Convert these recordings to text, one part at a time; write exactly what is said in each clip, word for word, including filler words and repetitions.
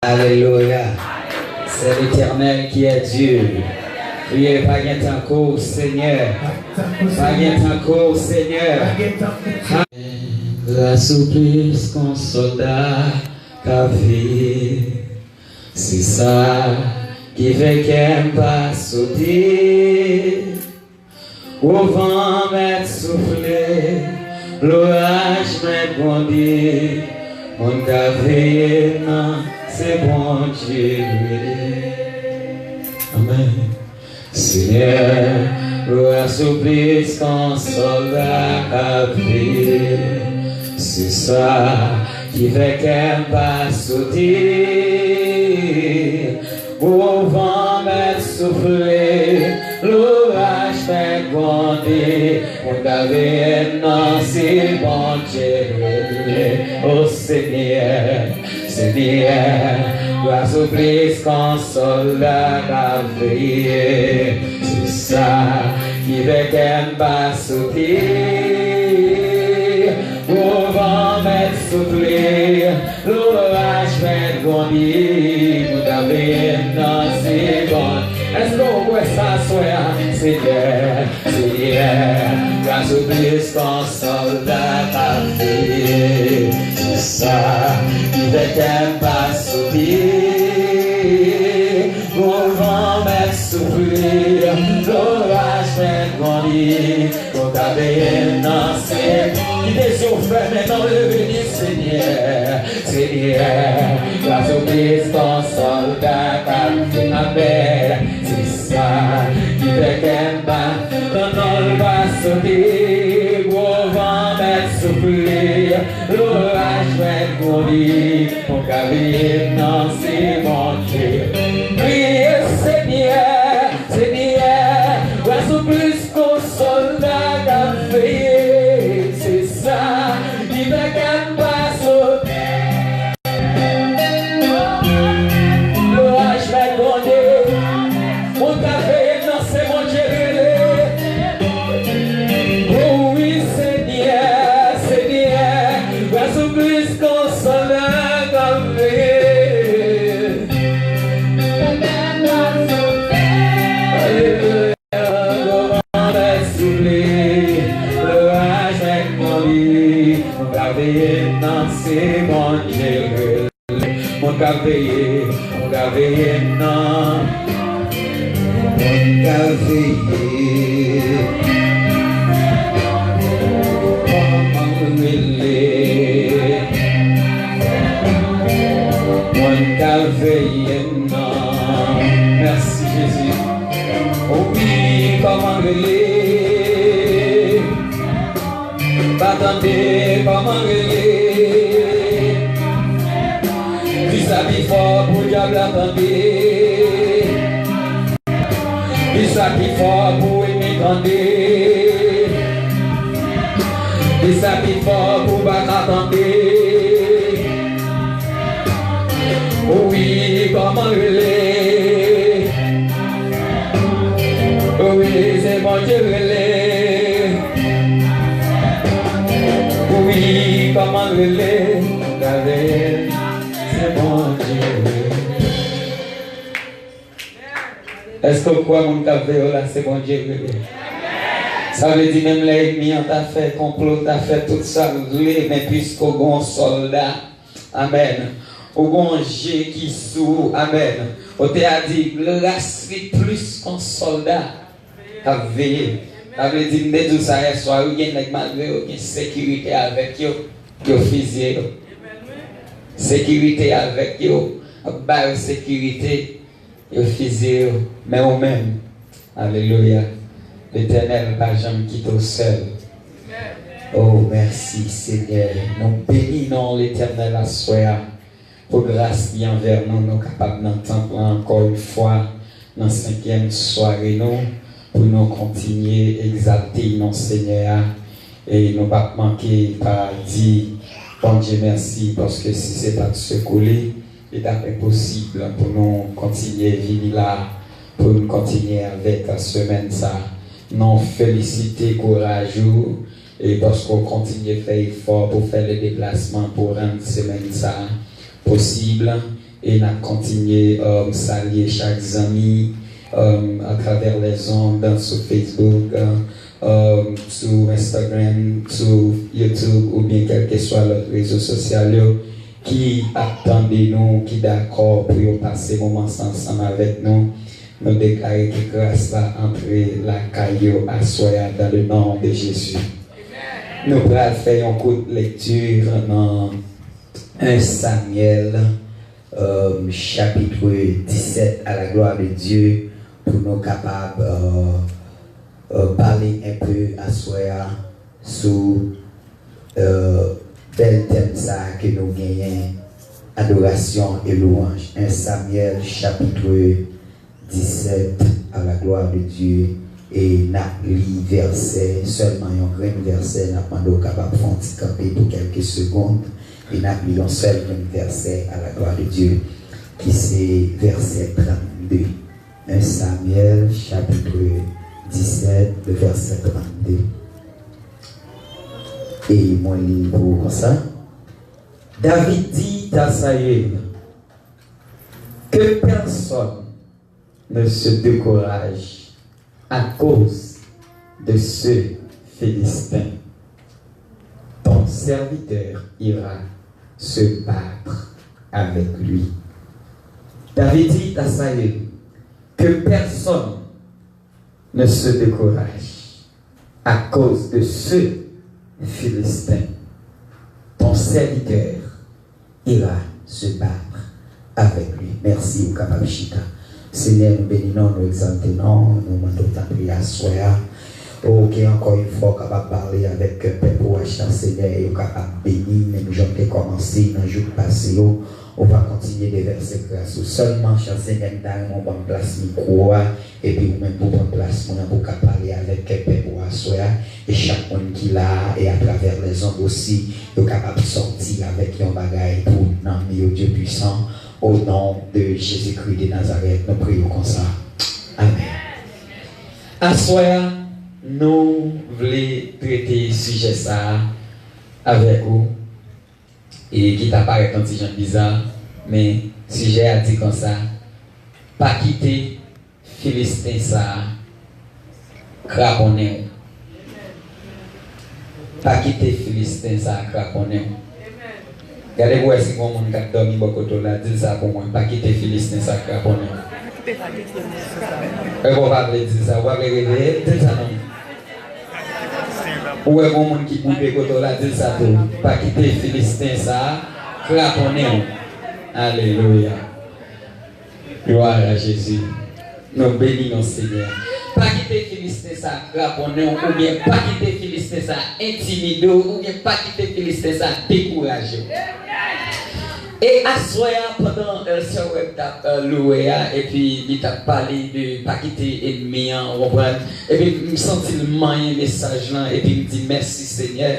Alelouya. C'est l'Éternel qui est Dieu. Priye, pa gen tankou w, Senyè. Pa gen tankou w, Senyè. Gras ou plis k on sòlda k ap veye. Se sa ki fè kè m pa sote. Gwo van mèt soufle, loraj mèt gwonde, moun k ap veye m nan se Bondye m rele. Amèn. Senyè, lwa sou plis k on sòlda k ap veye. Se sa ki fè kè m pa sote. Gwo van mèt soufle, loraj mèt gwonde, moun k ap veye m nan se Bondye m rele. O Senyè, Senyè, gras ou plis k on sòlda k ap veye. Se sa ki fè kè m pa sote. Gwo van mèt soufle, loraj mèt gwonde, moun k ap veye m nan se Bondye. Èske w kwè sa aswè a? Senyè, Senyè, gras ou plis k on sòlda k ap veye. Se sa ki fè kè m pa sote. Gwo van mèt soufle, loraj mèt gwonde, moun k ap veye m nan se. Kite zye w fèmen, non, leve li, Senyè. Senyè, gras ou plis k on sòlda k ap veye. Amèn. Se sa ki fè kè m pa, nan non l pa sote. Gwo van mèt soufle, loraj mèt gwonde, moun k ap veye m nan se Bondye. Priye, Senyè, Senyè, gras ou plis k on sòlda k ap veye. Se sa ki fè kè m pa sote. Loraj mèt gwonde, moun k ap veye m nan se Bondye m rele. O wi, Senyè, Senyè, gras ou plis k on sòlda k ap veye. Alelouya. Gwo van mèt soufle, loraj mèt gwonde, moun k ap veye m nan se Bondye m rele. Moun k ap veye, moun k ap veye m nan. Moun k ap veye. Kòman w rele? Moun k ap veye m nan. Mèsi, Jezi. O wi, kòman rele? Pa tande, kòman rele? Di sa pi fò pou dyab la tande. Di sa pi fò pou ènmi tande. Di sa pi fò pou baka tande. Wi, kòman rele? Wi, se Bondye rele. Wi, kòman rele? Gade, se Bondye rele. Èske w kwè moun k ap veye w la se Bondye k rele? Sa vle di menm lè ènmi an ta fè konplo, ta fè tout sa l vle, men piske w gen yon sòlda, amèn, ou gen yon je ki sou ou, amèn, ou te a di gras li plis k on sòlda k ap veye. Sa vle di, m te di w sa yèswa, wi, gen nèg malgre yo gen sekirite avèk yo, yo fizye yo. Sekirite avèk yo, ap ba yo sekirite, yo fizye yo. Men ou menm, alelouya, Letènèl pa janm kite w sèl. O, mèsi, Senyè. Nou beni non Letènèl aswè a pou gras li anvè nou. Nou kapab nan tanp lan ankò yon fwa, nan senkyèm sware nou, pou nou kontinye egzalte non Senyè a. E nou p ap manke pa di Bondye mèsi, paske si se pa t sekou li, li t ap enposib pou nou kontinye vini la, pou n kontinye avèk semèn sa. Nou felisite kouraj ou, e paske w kontinye fè efò pou fè le deplasman pou rann semèn sa posib. E n ap kontinye, um, salye chak zanmi, um, atravè lèzonn, sou Facebook, uh, um, sou Instagram, sou YouTube oubyen kèlkeswa lòt rezo sosyal yo, ki ap tande nou, ki dakò pou yo pase moman sa ansanm avèk nou. Nou deklare ke gras la antre lakay yo aswè a dans le nom de Jésus. Nou pral fè yon kout lekti nan un Samyèl, euh, chapitre dix-sept, à la gloire de Dieu, pou nou kapab, euh, euh, pale enpe aswè a sou, euh, bèl tèm sa a ke nou genyen, adoration et louange. Un Samyèl chapitre dix-sept, à la gloire de Dieu, e n ap li vèsè, sèlman yon grenn vèsè, n ap mande w kapab fè yon ti kanpe pou kèlke segonn, e n ap li yon sèl grenn vèsè, à la gloire de Dieu, ki se vèsè trannde. Un Samyèl, chapitre dix-sept, le verset trannde. E mwen li pou ou konsa. David dit à Saül, que personne ne se décourage à cause de ce Philistin. Ton serviteur ira se battre avec lui. David dit à Saül, que personne ne se décourage à cause de ce Philistin. Ton serviteur ira se battre avec lui. Mèsi, ou kapab chita. Senyè, nou beni non, nou egzalte non, nou mande w tanpri aswè a. O, ke ankò yon fwa w kapab pale avèk pèp ou a, chè Senyè, e yo kapab beni, menm jan w te kòmanse nan jou k pase yo. Ou va kontinye devèse gras ou. Sèlman, chè Senyè, m ta renmen w ban m plas mikwo a, epi ou menm pou pran plas mwen an, pou w ka pale avèk pèp ou aswè a, e chak moun ki la a, e atravè lèzonn osi, yo kapab sòti avèk yon bagay pou nanm yo, Dye pwisan, o non de Jezikri de Nazarèt, nou priye w konsa. Amèn. Aswè a, nou vle trete sijè sa a avèk ou, e ki ta parèt yon ti jan biza, men sijè a di konsa, pa kite Filisten sa a kraponnen w. Pa kite Filisten sa a kraponnen w. Gade pou w wè si gon moun k ap dòmi bò kote w la, di l sa pou mwen, pa kite Filisten sa a kraponnen w. Epi w pa vle di l sa, w pa vle reveye l, di l sa non. Ou wè gon moun ki boude kote w la, di l sa tou. Pa kite Filisten sa a kraponnen w. Alelouya. Glwa a Jezi. Nou beni non Senyè. Pa kite Filisten sa a kraponnen w, oubyen pa kite Filisten sa a entimide w, oubyen pa kite Filisten sa a dekouraje w. E aswè a, pandan, eh, sè Web t ap, eh, louwe a, epi li t ap pale de pa kite ènmi an, w konprann? Epi m santi l manyen mesaj lan, epi m di, mèsi Senyè,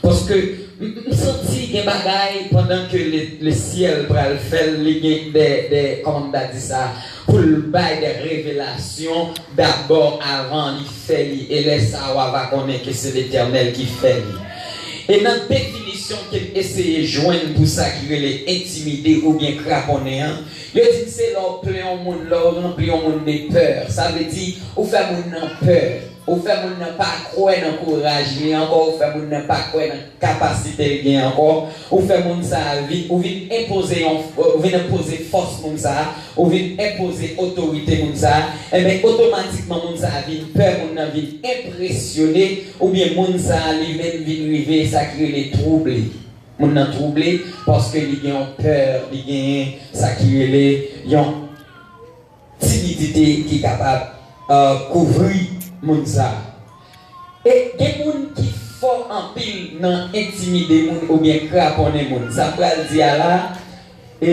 paske m, m santi gen bagay pandan ke le, le syèl pral fè l, li gen de, de, kòman m ta di sa, pou l bay de revelasyon dabò avan li fè li. E lè sa a, w a va konnen ke se Letènèl ki fè li. E nan definisyon ke m eseye jwenn pou sa ki rele entimide oubyen kraponnen an, yo di se lè w plen yon moun, lè w ranpli yon moun de pè. Sa vle di, ou fè moun nan pè. Ou fè moun nan pa kwè nan kouraj li ankò, ou fè moun nan pa kwè nan kapasite l gen ankò, ou fè moun sa a vin, ou vin enpoze yon, ou vin enpoze fòs moun sa a, ou vin enpoze otorite moun sa a, enben, otomatikman moun sa a vin pè, moun nan vin enpresyone, oubyen moun sa a li menm vin rive sa ki rele twouble. Moun nan twouble paske li gen yon pè, li genyen sa ki rele yon timidite ki kapab, eh, kouvri moun sa a. E gen moun ki fò anpil nan entimide moun oubyen kraponnen moun. Sa m pral di a la, e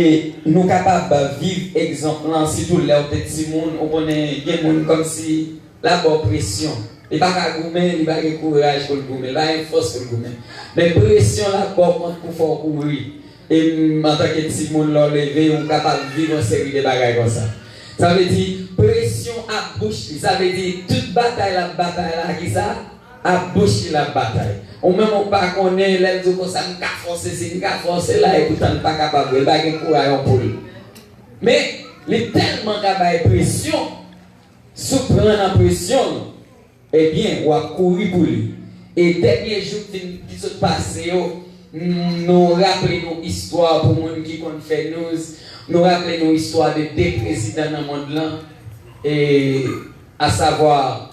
nou kapab viv egzanp lan, sitou lè w te timoun, ou konnen gen moun kòmsi l ap ba w presyon. Li pa ka goumen, li pa gen kouraj pou l goumen, li pa gen fòs pou l goumen. Men presyon l ap ba w kont pou fè w kouri. E m, antanke timoun, lè w leve, ou kapab viv yon seri de bagay konsa. Sa vle di, presyon ap bouch li. Sa vle di, tout batay l ap batay la, kisa? Ap bouch li l ap batay. Ou menm ou pa konnen, lè l di w konsa, m ka fòse si, m ka fòse la, epoutan l pa kapab vre, l pa gen kouraj yon poul. Men, li tèlman ka bay presyon, si w pran nan presyon l, ebyen, w ap kouri pou li. E dènye jou k fin, ki sot pase yo, n-, nou raple nou istwa pou moun ki konn fè news, nou raple nou istwa de de prezidan nan mond lan, e, asavwa,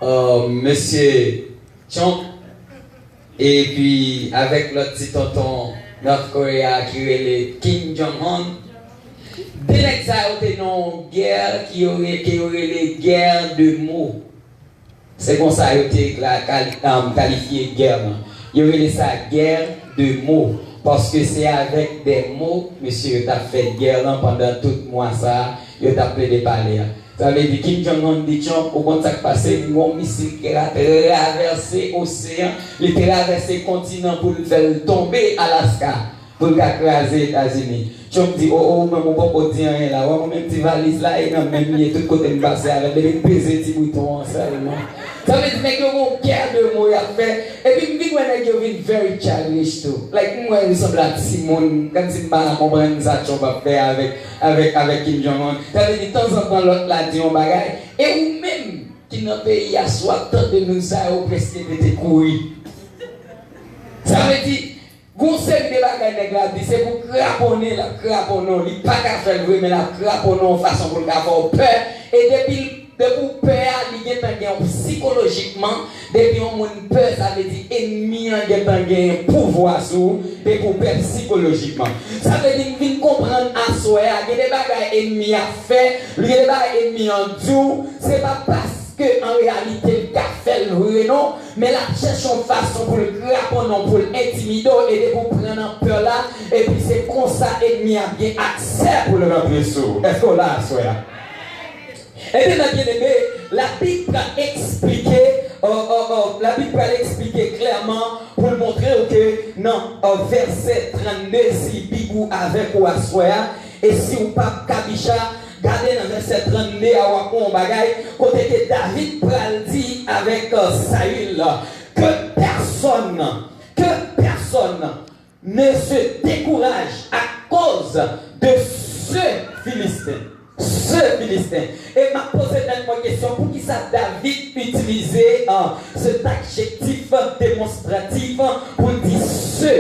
euh, mesye Trump, epi avèk lòt ti tonton North Korea ki rele Kim Jong-un. De nèg sa yo te nan yon gè ki yo re-, ke yo rele guerre de mots. Se konsa yo te kla-, kali-, um, kalifye gè lan. Yo rele sa guerre de mots, paske se avèk de mo, mesye, yo t ap fè gè lan pandan tout mwa sa a, yo t ap plede pale a. Sa vle di Kim Jong-un di Trump, ou konn sa k pase, yon misil ki travèse oseyan, li travèse kontinan pou l fè l tonbe Alaska, pou l ka kraze Etazini. Trump di, o, o, ou menm ou poko di anyen la, wè mwen menm ti valiz la, e nan men m li ye tout kote m pase avè l, depi m peze ti bouton an sèlman. Sa vle di nèg yo gon guerre de mots y ap fè, epi m vin wè nèg yo vin very childish tou. Like, m wè yo sanble a timoun, kòmsi m pa ka konprann sa Trump ap fè avèk, avèk, avèk Kim Jong-un. Sa vle di, tanzantan lòt la di yon bagay, e ou menm ki nan peyi a, si w ap tande moun sa yo, ou prèske mete kouri. Sa vle di, gon seri de bagay nèg la di, se pou kraponnen l ap kraponnen w, li pa ka fè l vre, men l ap kraponnen w yon fason pou l ka fè w pè, e depi l Depi w pè a, li gentan gen w sikolojikman. Depi yon moun pè, sa vle di enmi an gentan gen pouvwa sou ou. Depi w pè sikolojikman. Sa vle di m vin konprann aswè a, gen de bagay enmi a fè, gen de bagay enmi an di w, se pa paske an reyalite l ka fè l vre non, men l ap chèche yon fason pou l kraponnen w, pou l entimide w, e depi w pran nan pè la, epi se konsa enmi a gen aksè pou l rantre sou ou. Èske w la aswè a? Ebyen, mè byeneme, Labib pral eksplike, euh, euh, euh, Labib pral eksplike klèman pou l montre w ke nan, euh, vèsè trannde, si Bib ou avèk ou aswè a, e si w p ap kabicha, gade nan vèsè trannde a, w ap wè yon bagay, kote ke David pral di avèk, euh, Sayil, que personne, que personne ne se décourage à cause de ce Philistin. Ce Philistin. E m ap poze tèt mwen kesyon, poukisa David itilize, euh, cet adjectif démonstratif pou l di ce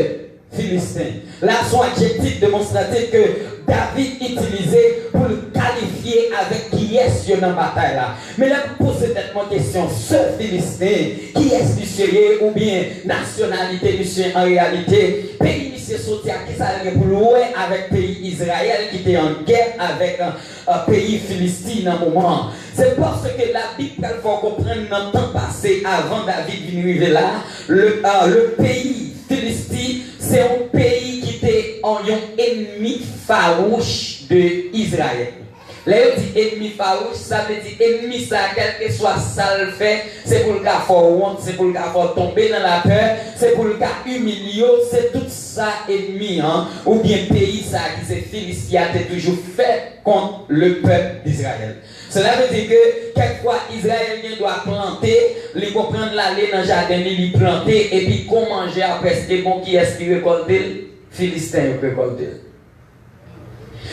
Philistin? La, se yon adjektif demonstratif ke David itilize pou l kalifye avèk kiyès yo nan batay la. Men lè m poze tèt mwen kesyon, ce Philistin, kiyès misye ye, oubyen nasyonalite misye an reyalite, peyi misye soti a, kisa l gen pou l wè avèk peyi Izrayèl ki te an gè avèk, euh, peyi Filisti nan moman an? Se paske Labib pral fè w konprann nan tan pase, avan David vin rive la, le, euh, le peyi Filisti, se yon peyi ki te yon, yon enmi fawouch de Izrayèl. Lè yo di enmi fawouch, sa vle di enmi sa a, kèlkeswa sa l fè, se pou l ka fè w wont, se pou l ka fè w tonbe nan lapè, se pou l ka imilye w, se tout sa enmi an, oubyen peyi sa a ki se Filisti a te toujou fè kont le pèp d'Izrayèl. Sela vle di ke kèk fwa Izrayèl gen dwa plante, li konprann l ale nan jaden li, li plante, epi gon manje a prèske bon, kiyès ki rekòlte l? Filisten yo rekòlte l.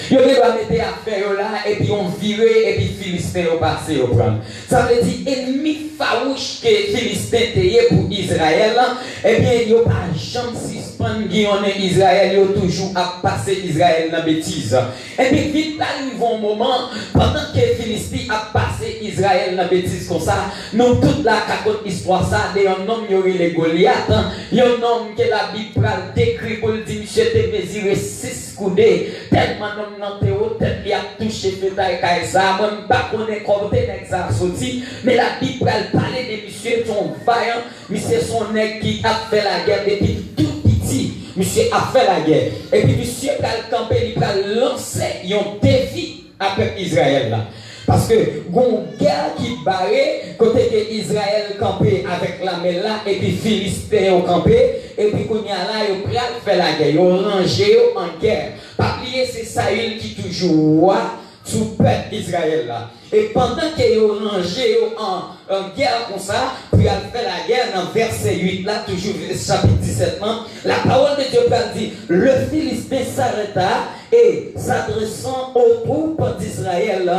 Yo gen dwa mete afè yo la, epi yon vire, epi Filisten yo pase, yo pran l. Sa vle di, enmi fawouch ke Filisten te ye pou Izrayèl, ebyen, yo pa janm sispann giyonnen Izrayèl, yo toujou ap pase Izrayèl nan betiz. Epi vin pral rive yon moman, pandan ke Filisti ap pase Izrayèl nan betiz konsa, nou tout la ka konn istwa sa de yon nonm yo rele Golyat, yon nonm ke Labib pral dekri pou l di misye te mezire sis koude, tèlman nonm nan te wo, tèt li ap touche fetay kay sa a. Mwen m pa konnen kote nèg sa a soti, men Labib pral pale de misye, se yon vayan, misye se yon nèg ki ap fè lagè depi l tou piti. Misye ap fè lagè. Epi misye pral kanpe, li pral lanse yon defi a pèp Izrayèl la. Paske gon gè ki bare, kote ke Izrayèl kanpe avèk lame l la, epi Filisten yo kanpe, epi kounye a la, yo pral fè lagè, yo ranje yo an gè. Pa bliye, se Sayil ki toujou wa, sou pèp Izrayèl la. E pandan ke yo ranje yo an, an gè konsa, pou y al fè lagè nan vèsè uit la, toujou chapit disèt lan, la parole de Dieu pral di, le Philistin s'arrêta et s'adressant aux troupes d'Israël,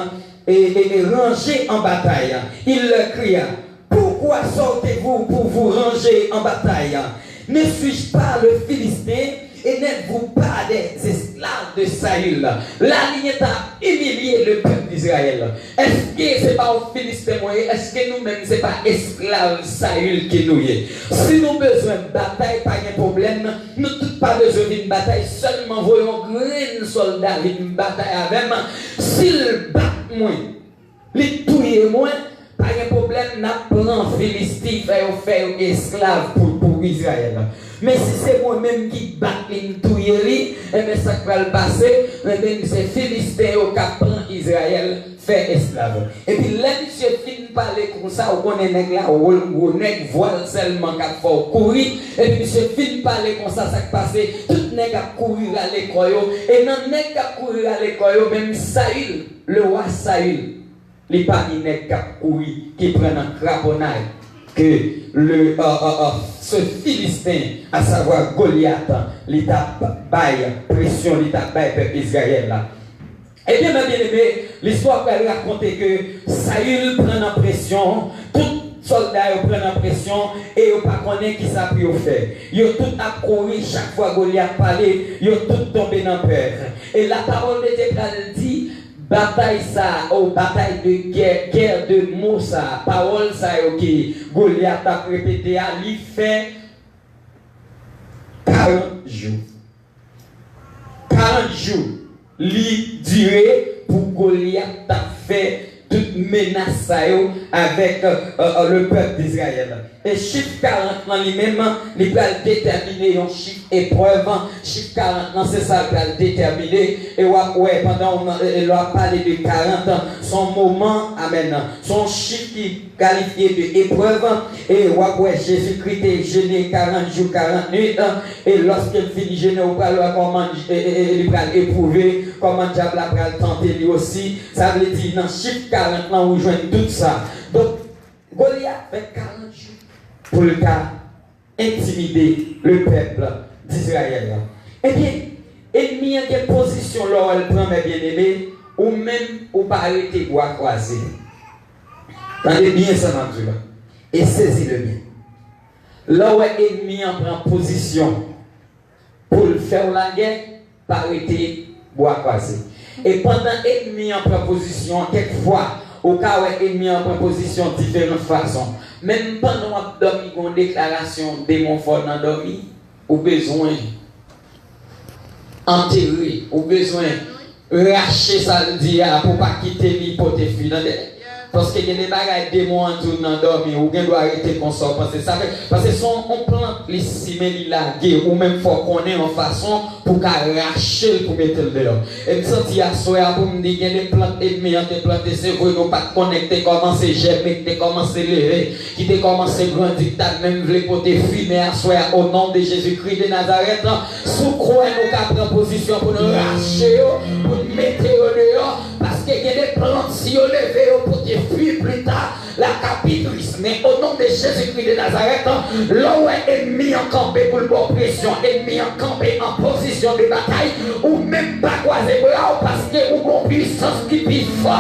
et, et, et rangées en bataille, il leur cria, pourquoi sortez-vous pour vous ranger en bataille? Ne suis-je pas le Philistin et n'êtes-vous pas des esclaves de Saül? La li gentan ap imilye le pèp d'Izrayèl. Èske se pa yon Filisten mwen ye? Èske nou menm se pa esklav Sayil ke nou ye? Si nou bezwen batay, pa gen pwoblèm. Nou tout pa bezwen vin batay. Sèlman voye yon grenn sòlda vin batay avè m. Si l bat mwen, li touye mwen, pa gen pwoblèm, n ap pran Filisti, fè yo, fè yo esklav pou, pou Izrayèl. Men si se mwen menm ki bat li, m touye li, enben sa k pral pase, enben se Filisten yo k ap pran Izrayèl fè esklav. Epi lè misye fin pale konsa, ou konnen nèg la, gwo, gwo nèg, vwa l sèlman k ap fè w kouri. Epi misye fin pale konsa, sa k pase, tout nèg ap kouri rale kò yo. E nan nèg k ap kouri rale kò yo, menm Sayil, le wa Sayil, li pami nèg k ap kouri, ki pran nan kraponnay ke le, euh, euh, euh, ce Philistin, à savoir Goliath, li t ap bay presyon, li t ap bay pèp Izrayèl la. Ebyen, mè byeneme, listwa pral rakonte ke Sayil pran nan presyon, tout sòlda yo pran nan presyon, e yo pa konnen kisa pou yo fè. Yo tout ap kouri, chak fwa Golyat pale, yo tout tonbe nan pè. E la parole de Dieu pral di, batay sa, o batay de guerre, guerre de mots sa, pawòl sa yo ke Golyat ap repete a, li fè karant jou. Karant jou li dire pou Golyat t ap fè tout menas sa yo avèk, euh, euh, le pèp d'Izrayèl. E chif karant lan li menm, li pral detèmine yon chif eprèv. Chif karant lan, se sa l pral detèmine. E w ap wè, pandan w, e, e lè w ap pale de karant, se yon moman, amèn, se yon chif ki kalifye de eprèv, e w ap wè Jezikri te jene karant jou, karant nuit, e lòske l fin jene, ou pral wè kòman, e, e, e, li pral epwouve, kòman dyab la pral tante li osi. Sa vle di, nan chif karant lan, ou jwenn tout sa. Donk, Golyat fè karant jou pou l ka entimide le pèp d'Izrayèl la. Ebyen, ènmi an gen pozisyon lè w wè l pran, mè byeneme, ou menm ou pa rete bwa kwaze. Tande byen sa m ap di w la, e sezi le byen. Lè w wè ènmi an pran pozisyon pou l fè w lagè, pa rete bwa kwaze. E pandan ènmi an pran pozisyon an, kèk fwa, ou ka wè ènmi an pran pozisyon diferan fason. Menm pandan w ap dòmi, gen yon deklarasyon demon fè w nan dòmi, ou bezwen antere, ou bezwen rache sa l di a pou pa kite li pote fwi. Tande? Paske gen de bagay demon an di w nan dòmi, ou gen dwa rete konsa, w panse sa fè. Paske se yon, yon plant li simen, li lage, ou menm fò w konnen yon fason pou w ka rache l, pou mete l deyò. E m santi aswè a pou m di, gen de plant ènmi an te plante, se vre, nou pa t konnen, k te kòmanse jèmen, k te kòmanse leve, ki te kòmanse grandi, k ta menm vle pote fwi, men aswè a, o non de Jezikri de Nazarèt, si w kwè, nou ka pran pozisyon pou n rache yo, pou n mete yo deyò, paske gen de plant, si yo leve, yo pote fwi pli ta, la ka pi tris. Men o non de Jezikri de Nazarèt, lè w wè ènmi an kanpe pou l ba w presyon, ènmi an kanpe an pozisyon de batay, ou menm pa kwaze bra w, paske ou gon pwisans ki pi fò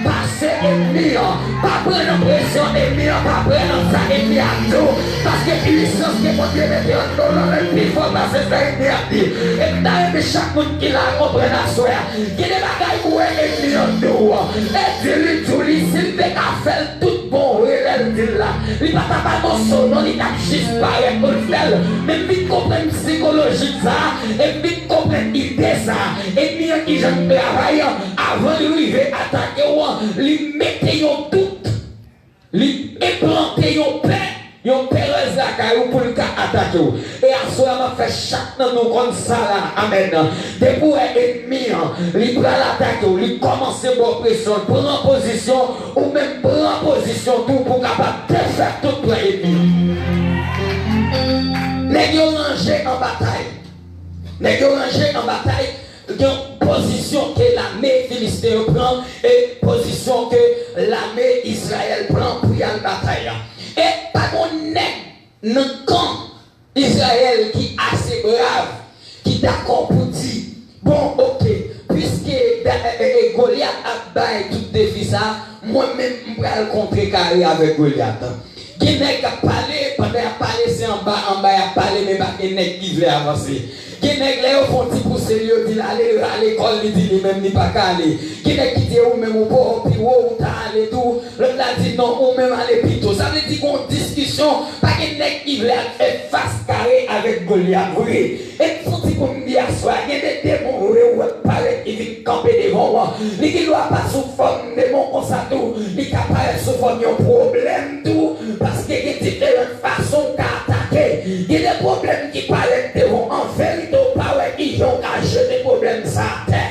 pase ènmi an. Pa pran nan presyon ènmi an, pa pran nan sa ènmi an ap di w, paske pwisans ke Bondye mete anndan w lan menm pi fò pase sa ènmi an ap di. E m ta renmen chak moun ki la konprann aswè a. Gen de bagay ou wè ènmi an di w, e di li, di w li, si l te ka fè l tout bon vre lè l di l la, li pa t ap anonse w non, li t ap jis parèt pou l fè l. Men m vin konprann sikolojik sa a, e m vin konprann ide sa a. Ènmi an kijan l travay, avan l rive atake w, li mete yon dout, li enplante yon pè, yon perèz lakay ou pou l ka atake w. E aswè a, m ap fè chak nan nou konn sa la. Amèn. Depi w wè ènmi an, li pral atake w, li kòmanse ba w presyon, l pran pozisyon, ou menm pran pozisyon tou pou w kapab defèt tout plan ènmi an. Nèg yo ranje an batay. Nèg yo ranje an batay. gen pozisyon ke lame Filisten yo pran, e pozisyon ke lame Izrayèl pran pou y al batay la. E pa gen nèg nan kan Izrayèl ki ase brav, ki dakò pou di, bon, oke, piske Da- e, e, e, Golyat ap bay tout defi sa, mwen menm m pral kontre kare avèk Golyat. Gen nèg k ap pale, pandan y ap pale, se anba, anba y ap pale, men pa gen nèg ki vle avanse. Gen nèg, lè yo fè yon ti pouse l, yo di l ale, rale kò l, li di li menm li pa ka ale. Gen nèg ki di ou menm ou poko pi wo, ou ta ale tou. Lòt la di non, ou menm ale pito. Sa vle di gen yon diskisyon, pa gen nèg ki vle al fè fas kare avèk Golyat vre. E m santi pou m di aswè a, gen de demon vre ou wè k parèt ki vin kanpe devan w. Li gen dwa pa sou fòm demon konsa tou, li ka parèt sou fòm yon pwoblèm tou, paske gen diferan fason w ka atake. Gen de pwoblèm ki parèt devan w, an verite, w pa wè kijan w ka jete pwoblèm sa atè.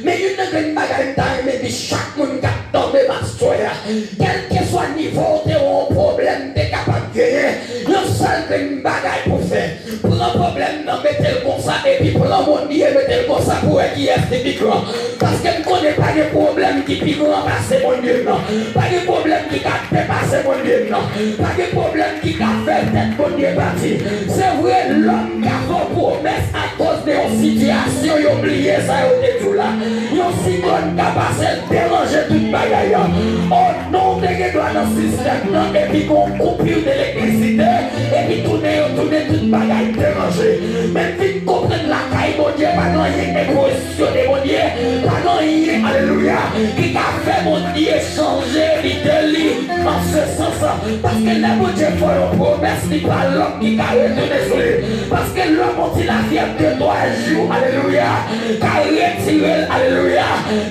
Men youn nan grenn bagay m ta renmen di chak moun k ap tande m aswè a, kèlkeswa nivo w te wè yon pwoblèm te kapab genyen, yon sèl grenn bagay pou fè. Pran pwoblèm nan, mete l konsa, epi pran Bondye, mete l konsa pou wè kiyès ki pi gran. Paske m konnen pa gen pwoblèm ki pi gran pase Bondye m nan. Pa gen pwoblèm ki ka depase Bondye m nan. Pa gen pwoblèm ki ka fè tèt Bondye pati. Se vre, lòm ka fè w pwomès akoz de yon sitiyasyon, yo bliye sa yo te di w la. Yon siklòn ka pase, l deranje tout bagay. O non, w te gen dwa nan sistèm nan, epi gen yon koupi de elektrisite, epi tounen yo tounen tout bagay deranje. Men m vin konprann lakay Bondye pa gen anyen ki enpwosible. Bondye pa gen anyen, alelouya, ki ka fè Bondye chanje lide li an se sans. Paske lè Bondye fè yon pwomès, li pa lòm ki ka retounen sou li. Paske lòm yon ti lafyèv de twa jou, alelouya, ka retire l, alelouya,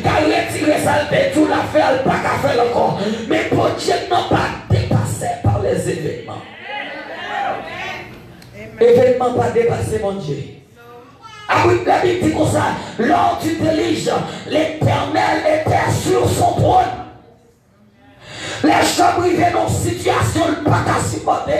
ka retire sa l te di w l ap fè a, l pa ka fè l ankò. Men Bondye m nan pa depase pa lèzevènman. Evènman pa depase Bondye. Abit Labib di konsa, lors du déluge, l'Éternel était sur son trône. Lè Jòb rive nan yon sitiyasyon l pa ka sipòte,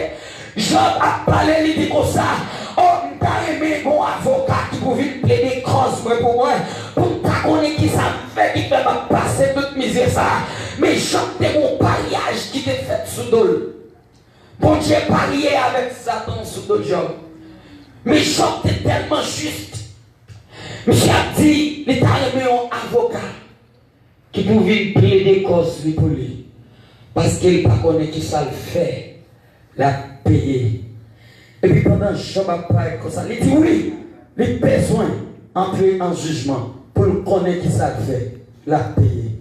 Jòb ap pale, li di konsa, o, m ta renmen gen yon avoka ki pou vin plede kòz mwen pou mwen, pou m ta konnen kisa m fè ki fè m ap pase tout mizè sa a. Men Jòb te gen yon paryaj ki te fèt sou do l. Bondye parye avèk Satan sou do Jòb. Men Jòb te tèlman jis. Misye ap di li ta renmen yon avoka ki pou vin plede kòz li pou li. Paske li pa konnen kisa l fè, l ap peye. Epi pandan Jòb ap parèt konsa, li di wi, li bezwen antre an jijman pou l konnen kisa l fè, l ap peye.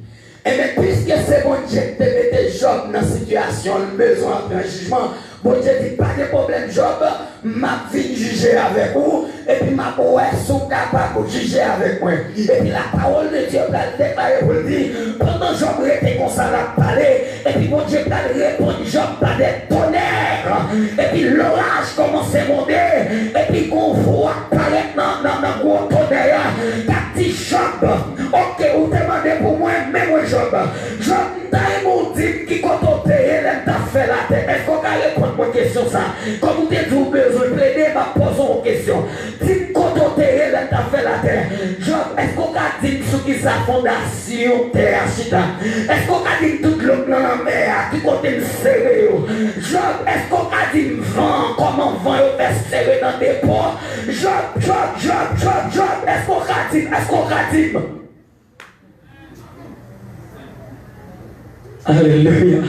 Ebyen, piske se Bondye ki te mete Jòb nan sitiyasyon l bezwen antre an jijman, Bondye di, pa gen pwoblèm, Jòb, m ap vin jije avèk ou, epi m ap wè si w kapab jije avèk mwen. Epi lapawòl de Dye pral deklare pou l di, pandan Jòb rete konsa l ap pale, epi Bondye pral reponn Jòb pa de tonè, epi loraj kòmanse wonde, epi gon vwa parèt nan, nan, nan gwo tonè a, k ap di Jòb, oke, ou te mande pou mwen, men mwen Jòb. Jòb, m ta renmen w di m ki kote w te ye lè m t ap fè latè. Èske w ka reponn mwen kesyon sa? Kòm ou te di w bezwen plede, m ap poze w yon kesyon. Di m kote w te ye lè m t ap fè latè. Jòb, èske w ka di m sou kisa fondasyon tè a chita? Èske w ka di m tout lòt nan lanmè a, ki kote m sere yo? Jòb, èske w ka di m van an, kòman van yo fè sere nan depo? Jòb, Jòb, Jòb, Jòb, Jòb, èske w ka di m, èske w ka di m? Alelouya.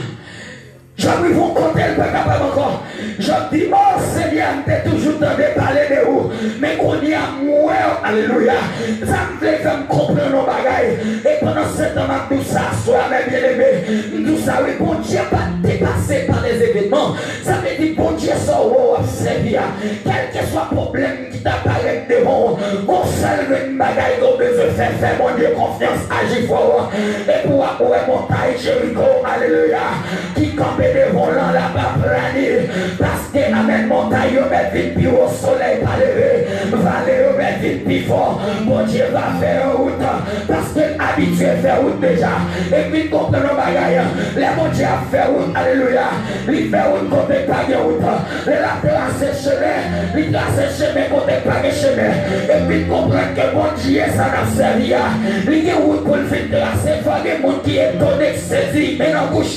Jòb rive yon kote l pa kapab ankò. Jòb di, o Senyè, m te toujou tande pale de ou, men kounye a m wè w. Alelouya. Sa m vle fè m konprann yon bagay. E pandan se tan m ap di w sa aswè a, men byeneme, m di w sa wi, Bondye pa depase pa lèzevènman. Sa vle di Bondye sa w wè w ap sèvi a, kèlkeswa pwoblèm ki ta parèt devan w, gon sèl grenn bagay ke w bezwen fè, fè Bondye konfyans, aji fò, epi w ap wè montay Jeriko, alelouya, ki kanpe devan w lan, l ap aplani, paske Ke amèn, montay yo mèt vin pi wo, solèy pa leve, vale yo mèt vin pi fon. Bondye va fè yon wout, paske l abitye fè wout deja. E vin konprann yon bagay, lè Bondye ap fè wout, alelouya, li fè wout kote k pa gen wout. Lè l ap trase chemen, li trase chemen kote k pa gen chemen. E vin konprann ke Bondye sa n ap sèvi a, li gen wout pou l fin trase. Fò gen moun ki etone, k sezi, men nan bouch,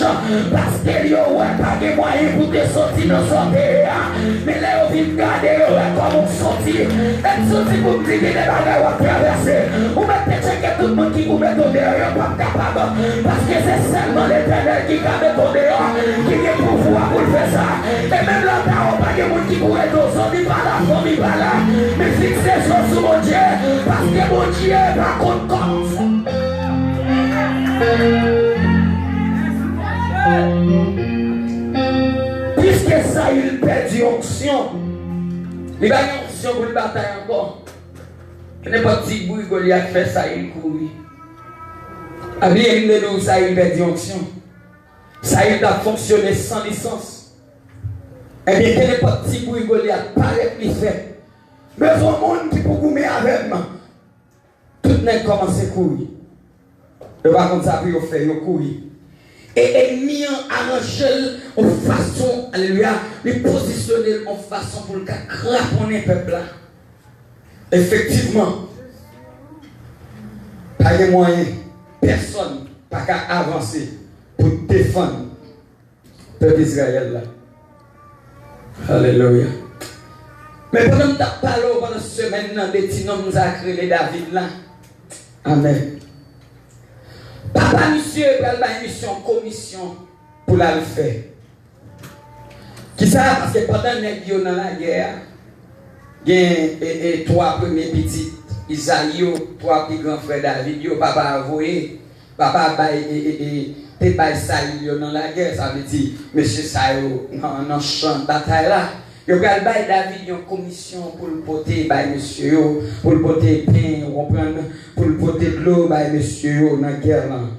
paske yo wè pa gen mwayen pou te soti nan sa w te ye a. Men lè yo vin gade, yo wè kòman w soti. E m soti pou m di gen de bagay w ap travèse. Ou mèt te tcheke tout moun ki pou mete w deyò, yo p ap kapab. Paske se sèlman Letènèl ki ka mete w deyò, ki gen pouvwa pou l fè sa. E menm lè w ta wè w pa gen moun ki pou ede w, zanmi pa la, fanmi pa la, men fikse je w sou Bondye, paske Bondye pa konn kòb. Piske Sayil pèdi onksyon, li pa gen onksyon pou l batay ankò. Nenpòt ti bri Golyat fè, Sayil kouri. Pa bliye m te di w Sayil pèdi onksyon. Sayil t ap fonksyone san lisans. Ebyen, ke nenpòt ti bri Golyat parèt li fè, bezwen moun ki pou goumen avè m. Tout nèg kòmanse kouri. Yo pa konn sa pou yo fè, yo kouri. E ènmi an aranje l yon fason, alelouya, li pozisyone l yon fason pou l ka kraponnen pèp la. Efektivman, pa gen mwayen, pèsonn pa ka avanse pou defann pèp Izrayèl la. Alelouya. Men pandan m t ap pale w pandan semèn nan de ti nonm sa k rele David la. Amèn. Papa misye pral bay misye yon komisyon pou l al fè. Kisa? Paske pandan nèg yo nan lagè a, gen e, e, twa premye pitit Izayi yo, twa pi gran frè David yo, papa a voye, papa a bay, e, e, e, te bay Sayil yo nan lagè, sa vle di, mesye sa yo nan, nan chan batay la. Yo pral bay David yon komisyon pou l pote bay mesye yo, pou l pote pen, ou konprann, pou l pote dlo bay mesye yo nan gè lan.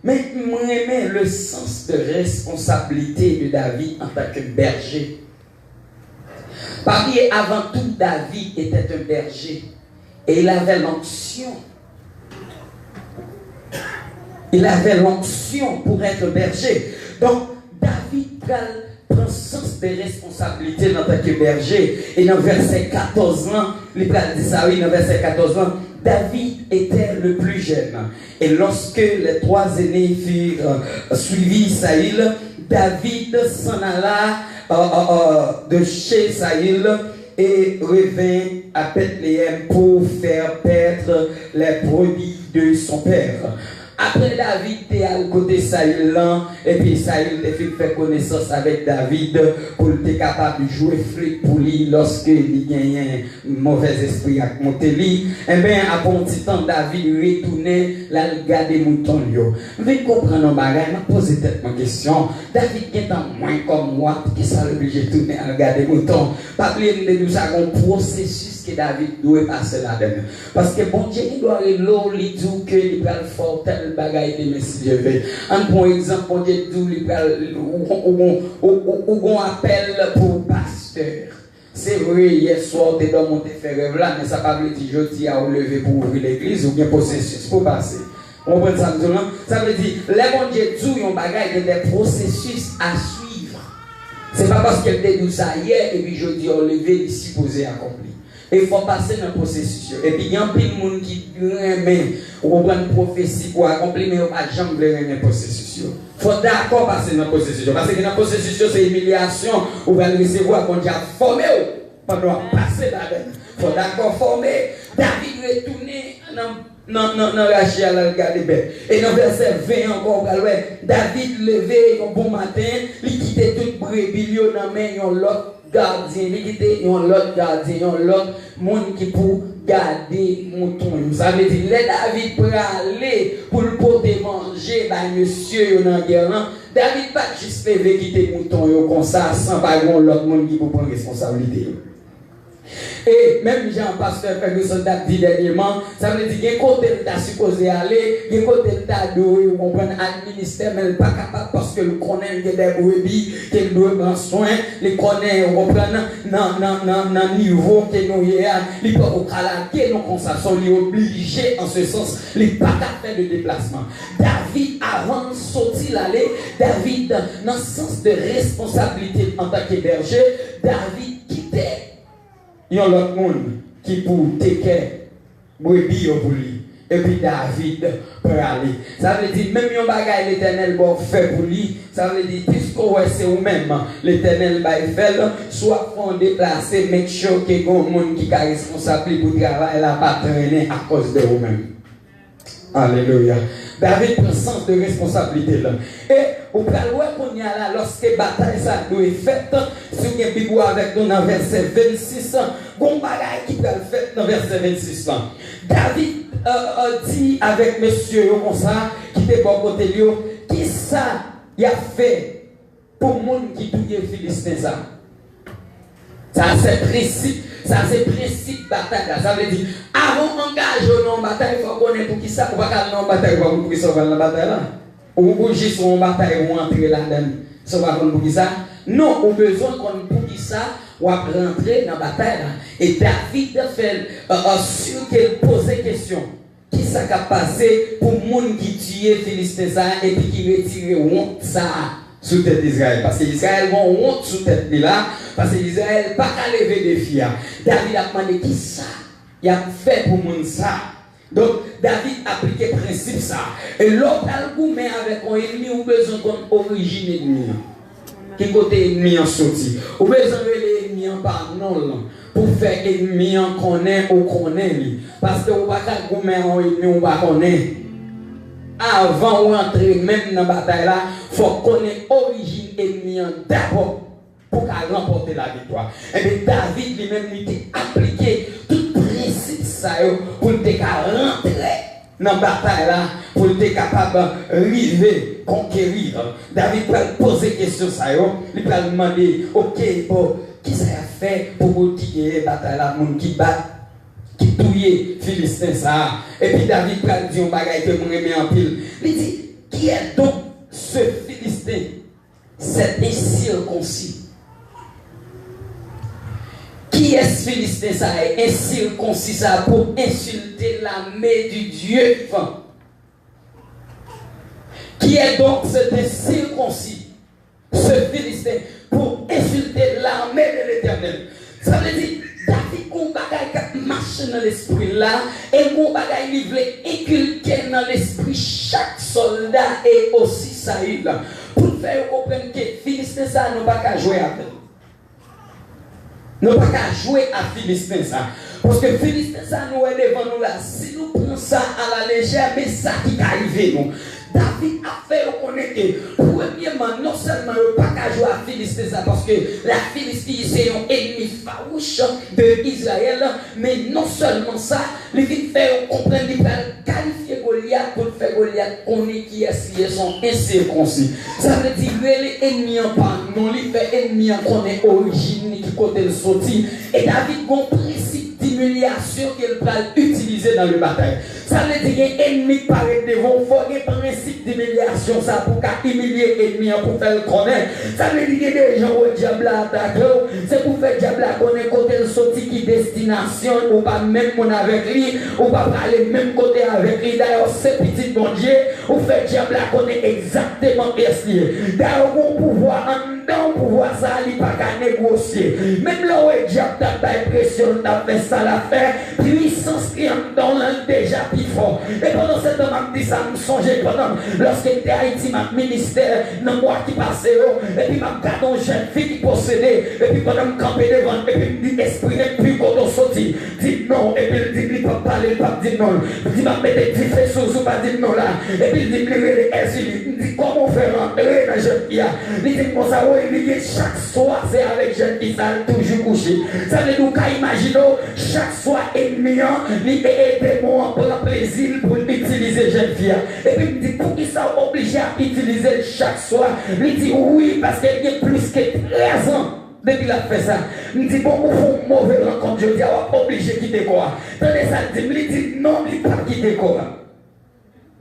Men m renmen le sens de responsabilité de David en tant que berger. Pa bliye, avant tout, David était un berger. Et il avait l'onction. Il avait l'onction pour être berger. Donk, David pral pran sans de responsablite an tan ke bèje. E nan vèsè katòz lan, li pral di sa, wi, nan vèsè katòz lan, David était le plus jeune. Et lorsque les trois aînés firent, euh, suivi Saül, David s'en alla, euh, euh, euh, de chez Saül et revint à Bethléem pour faire paître les brebis de son père. Apre David te al kote Saül lan, epi Saül te fin fè konesans avèk David pou l te kapab jwe flit pou li lòske li genyen movèzespri ak monte li, enben, apre yon ti tan, David retounen, l al gade mouton l yo. M vin konprann yon bagay, m ap poze tèt mwen kesyon, David gentan mwen kòm wa, poukisa l oblije tounen al gade mouton? Pa bliye m te di w sa, gen yon pwosesis ke David dwe pase ladan l. Paske Bondye gendwa rele w, li di w ke li pral fè w tèl bagay demen, si Dye vle. Ann pran yon egzanp, Bondye di w li pral, ou, ou, ou, ou, ou, ou gon apèl pou pastè. Se vre, yèswa w te dòmi, w te fè rèv la, men sa pa vle di jodi a ou leve pou ouvri legliz, ou gen pwosesis pou w pase. Ou konprann sa m di w lan? Sa vle di, lè Bondye di w yon bagay, gen de pwosesis a suiv. Se pa paske l te di w sa yè, epi jodi a w leve, li sipoze akonpli. E fò w pase nan pwosesis yo. Epi gen anpil moun ki renmen, ou konprann, pwofesi pou akonpli, men yo pa janm vle renmen pwosesis yo. Fò w dakò pase nan pwosesis yo. Paske nan pwosesis yo, se imilyasyon ou pral resevwa, Bondye ap fòme w pandan w ap pase ladan l. Fò w dakò fòme. David retounen nan, nan, nan, nan rache a, l al gade bèt. E nan vèsè ven ankò, ou pral wè, David leve yon bon maten, li kite tout brebi l yo nan men yon lòt gadyen, li kite yon lòt gadyen, yon lòt moun ki pou gade mouton yo. Sa vle di, lè David prale pou l pote manje bay mesye yo nan gè lan, David pa t jis leve kite mouton yo konsa, san pa gen yon lòt moun ki pou pran responsablite yo. E menm jan pastè Ferguson t ap di dènyèman, sa vle di gen kote l ta sipoze ale, gen kote l ta dwe, ou konprann, administre, men l pa kapab paske l konnen l gen de brebi ke l dwe pran swen, li konnen, ou konprann, nan, nan, nan, nan nivo ke nou ye a, li poko ka lage nou konsa, so li oblije, an se sans, li pa ka fè de deplasman. David, avan l soti l ale, David, nan sans de responsablite l antanke bèje, David kite yon lòt moun ki pou take care brebi yo pou li. Epi David prale. Sa vle di, menm yon bagay Letènèl ba w fè pou li, sa vle di, piske w wè se ou menm Letènèl bay fè l, si w ap fè yon deplase, make sure ke gen yon moun ki ka responsab li pou travay la pa trennen akoz de ou menm. Alelouya. David pran sans de responsablite l. E ou pral wè kounye a la, lòske batay sa a dwe fèt, si w gen Bib ou avèk nou nan vèsè vennsis, gon bagay ki pral fèt nan vèsè vennsis lan. David, euh, euh, di avèk mesye yo konsa, ki te bò kote l yo, kisa y ap fè pou moun ki touye Filisten sa? Sa se prensip, sa se prensip batay la. Sa vle di, avan w angaje w nan yon batay, fò w konnen poukisa ou pa ka al nan yon batay, ou pa konn poukisa w pral nan batay la. Ou, ou jis wè yon batay, ou antre ladan l, san w pa konn poukisa. Non, ou bezwen konn poukisa w ap rantre nan batay la. E David fè, euh, euh, si ke l poze kesyon. Kisa k ap pase pou moun ki tiye Filisten sa a epi ki retire wont sa a sou tèt Izrayèl? Paske Izrayèl gen yon wont sou tèt li la, paske Izrayèl pa ka leve defi a. David ap mande kisa y ap fè pou moun sa a. Donk, David aplike prensip sa a. E lè w pral goumen avèk yon ènmi, ou bezwen konn orijin ènmi an. Ki kote ènmi an soti? Ou bezwen rele ènmi an pa non l pou fè ènmi an konnen ou konnen li. Paske ou pa ka goumen ak yon ènmi ou pa konnen. Avan ou antre menm nan batay la, fò w konnen orijin ènmi an dabò pou w ka ranpòte laviktwa. Ebyen, David li menm li te aplike tout prensip sa yo pou l te ka rantre nan batay la pou l te kapab rive konkeri. David pral poze kesyon sa yo, li pral mande, oke, bon, kisa y ap fè pou moun ki genyen batay la, moun ki bat, ki touye Filisten sa a? Epi David pral di yon bagay ke mwen renmen anpil. Li di, qui est donc ce Philistin, cet incirconcis? Kiyès Filisten sa a, ensirkonsi sa a, pou ensilte lame di Dye vivan? Qui est donc cet incirconcis, ce Philistin, pour insulter l'armée de l'Éternel? Sa vle di, David gon bagay k ap mache nan lespri l la, e gon bagay li vle enkilke nan lespri chak sòlda e osi Sayil, pou l fè yo konprann ke Filisten sa a, nou pa ka jwe avè l. Nou pa ka jwe ak Filisten sa. Paske Filisten sa nou wè devan nou la, si nou pran sa a la lejè, men sa ki ka rive nou. David ap fè yo konnen ke, premyèman, non sèlman yo pa ka jwe ak Filisten sa, paske la Filisti se yon ènmi fawouch de Izrayèl, men non sèlman sa, li vin fè yo konprann li pral kalifye Golyat pou l fè Golyat konnen kiyès li ye, se yon ensirkonsi. Sa vle di, rele ènmi an pa non li, fè ènmi an konnen orijin li, ki kote l soti. E David gon prensip dimilyasyon ke l pral itilize nan le batay. Sa vle di, gen ènmi k parèt devan w, fò gen prensip dimilyasyon sa pou w ka imilye ènmi an, pou fè l konnen. Sa vle di, gen de jan w wè dyab la atake w, se pou fè dyab la konnen kote l soti, ki destinasyon l, ou pa menm moun avèk li, ou pa prale menm kote avèk li. Dayè, w se pitit Bondye, ou fè dyab la konnen egzakteman kiyès li ye. Dayè, w gon pouvwa anndan w, pouvwa sa a, li pa ka negosye. Menm lè w wè dyab t ap bay presyon, l t ap fè sa l ap fè, pwisans ki anndan w lan, l deja pi fò. E pandan se tan m ap di sa, m sonje pandan m, lòske m te Ayiti, m ap ministè nan mwa ki pase yo, epi m ap gade yon jèn fi ki posede, epi pandan m kanpe devan l, epi m di, espri enpi, kote w soti? Di m non, epi l di m li p ap pale, li p ap di m non. Li di, m ap mete dife sou w si w pa di m non la. Epi l di m li rele Èzili. M di, kòman w fè rantre nan jèn fi a? Li di m konsa, wi, li gen chak swa, se avèk jèn fi sa a l toujou kouche. Sa vle di, w ka imajine w, chak swa ènmi an, li e, e demon an pran plezi l pou l itilize jèn fi a. Epi m di, poukisa w oblije ap itilize l chak swa? Li di, wi, paske l gen plis ke trèz an. Depi l ap fè sa, m di, bon, ou fè yon move rankont jodi a, w ap oblije kite kò a. Tande sa l di m, li di non, li p ap kite kò a.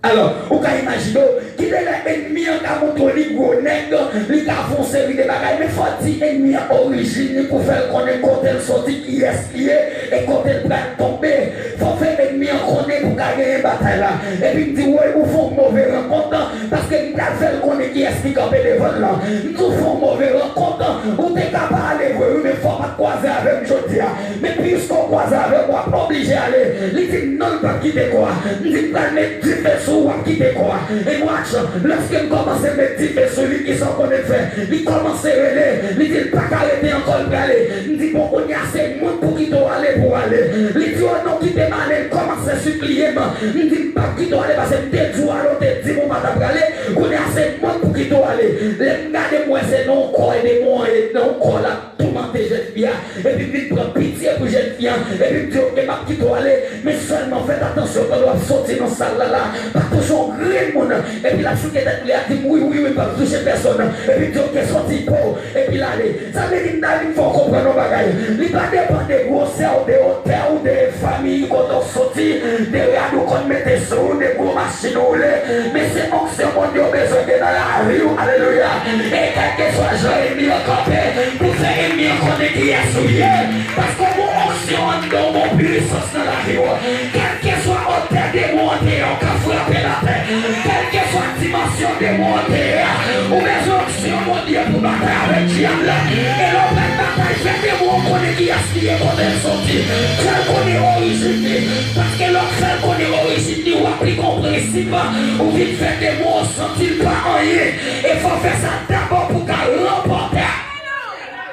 Alò, ou ka imajine w, ki de lè ènmi an ka montre w li gwo nèg, li ka fè yon seri de bagay, men fò w di ènmi an orijin li pou fè l konnen kote l soti, kiyès li ye, e kote l pral tonbe. Fò w fè ènmi an konnen pou w ka genyen batay la. Epi m di, woy, ou fè yon move rankont, paske m pral fè l konnen kiyès ki kanpe devan l lan. M di, ou fè yon move rankont, ou te ka pa ale vre, wi, men fò w pa t kwaze avè m jodi a. Men piske w kwaze avè m, w ap oblije ale. Li di m non, l p ap kite kò a. M di m pral met dife sou ou, w ap kite kò a. E watch, lòske m kòmanse met dife sou li, kisa w konnen l fè? Li kòmanse rele, li di l pa ka rete ankò, l prale. M di bon, kounye a se mwen k pou kite w ale pou w ale. Li di o non, kite m ale, l kòmanse sipliye m. M di m p ap kite w ale paske m te di w ale, w te di m ou pa t ap prale. Kounye a se mwen k pou kite w ale. Lè m gade m wè se nan yon kò demon an ye, nan yon kò l ap toumante jèn fi a. Epi m vin pran pitye pou jèn fi an. Epi m di, oke, m ap kite w ale. Men sèlman fèt atansyon pandan w ap soti nan sal la la. Pa touche yon grenn moun. Epi l ap souke tèt li, l ap di m, wi, wi, wi, m p ap touche pèsonn. Epi m di, oke, soti po w. Epi l ale. Sa vle di m ta vin fè w konprann yon bagay. Li pa depann de gwosè w, de otè w, de fanmi kote w soti, de rad ou konn mete sou ou, de gwo machin ou woule. Men se onksyon Bondye w bezwen gen nan lavi w. Alelouya. E kèlkeswa jan ènmi an kanpe pou fè ènmi an konnen kiyès ou ye. Paske w gon onksyon anndan w, w gon pwisans nan lavi w. Kèlkeswa otè demon an te ye, w ka frape l atè. Kèlkeswa dimansyon demon an te ye a, ou bezwen onksyon Bondye pou batay avèk dyab la. E lè w pral batay, fè demon an konnen kiyès li ye, kote l soti. Fè l konnen orijin li. Paske lè w fè l konnen orijin li, w ap pli konprensib. Ou vin fè demon an santi l pa anyen. E fò w fè sa dabò pou w ka ranpòte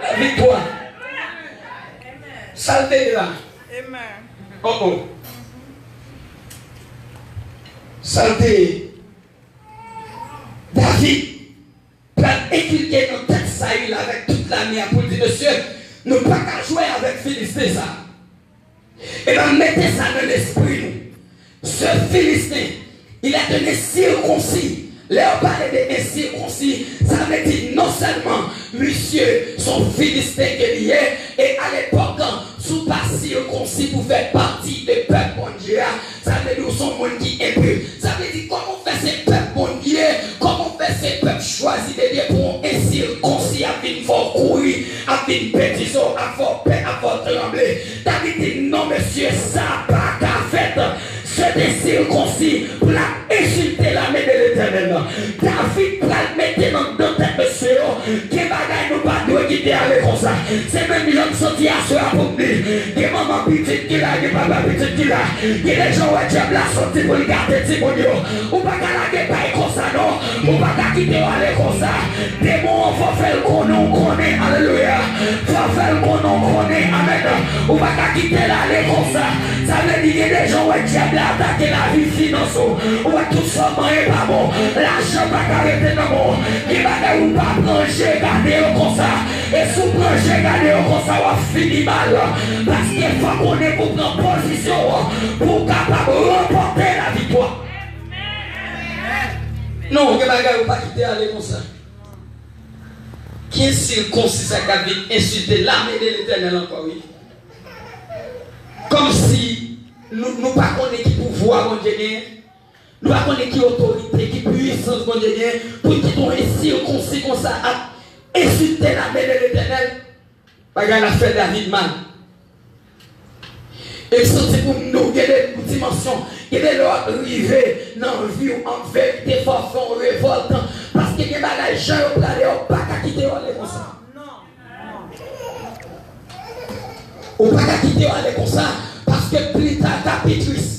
laviktwa. Sa l te ye la. Oh, oh. Sa l te ye. David pral enkilke nan tèt Sayil avèk tout lame a pou l di, mesye, nou pa ka jwe avèk Filisten sa. E m ap mete sa nan lespri nou. Ce Philistin, il est un incirconcis. Lè yo pale de ensirkonsi, sa vle di non sèlman misye se yon Filisten ke li ye, e alepòk, si w pa sirkonsi pou fè pati de pèp Bondye a, sa vle di w se yon moun ki enpi. Sa vle di, kòman w fè se pèp Bondye, kòman w fè se pèp chwazi de Dye pou yon ensirkonsi ap vin fè w kouri, ap vin betize w, ap fè w pè, ap fè w tranble? David di, non, mesye, sa pa ka fèt. Se te sirkonsi pou l ap ensilte lame de Letènèl nan. David pral mete nan anndan tèt mesye yo, gen bagay nou pa dwe kite ale konsa. Se menm jan m soti aswè a pou m di, gen manman pitit ki la, gen papa pitit ki la. Gen de jan w wè dyab la soti pou l gate timoun yo. Ou pa ka lage pay konsa non. Ou pa ka kite yo ale konsa. Demon an fò fè l konnen w konnen. Alelouya. Fò fè l konnen w konnen. Amèn. Ou pa ka kite l ale konsa. Sa vle di gen de jan w wè dyab la atake lavi finans ou. Ou wè tout sa w manyen pa bon. Lajan pa ka rete nan men w. Gen bagay ou pa pran je gade yo konsa. E si w pran je gade yo konsa, w ap fini mal. Paske fò w konnen pou w pran pozisyon w pou w kapab ranpòte laviktwa. Non, gen bagay ou pa kite ale konsa. Ki ensirkonsi sa k ap vin ensilte lame de Letènèl ankò, wi. Kòmsi nou, nou pa konnen ki pouvwa Bondye genyen. Nou pa konnen ki otorite, ki pwisans Bondye genyen pou l kite yon ensirkonsi konsa ap ensilte lame de Letènèl. Bagay la fè David mal. E m santi pou m di w, gen de dimansyon, gen de lè w ap rive nan vi w, an verite, fò w fè yon revòlt, paske gen bagay, jan yo prale a, ou pa ka kite yo ale konsa. Ou pa ka kite yo ale konsa, paske pita ta pi tris.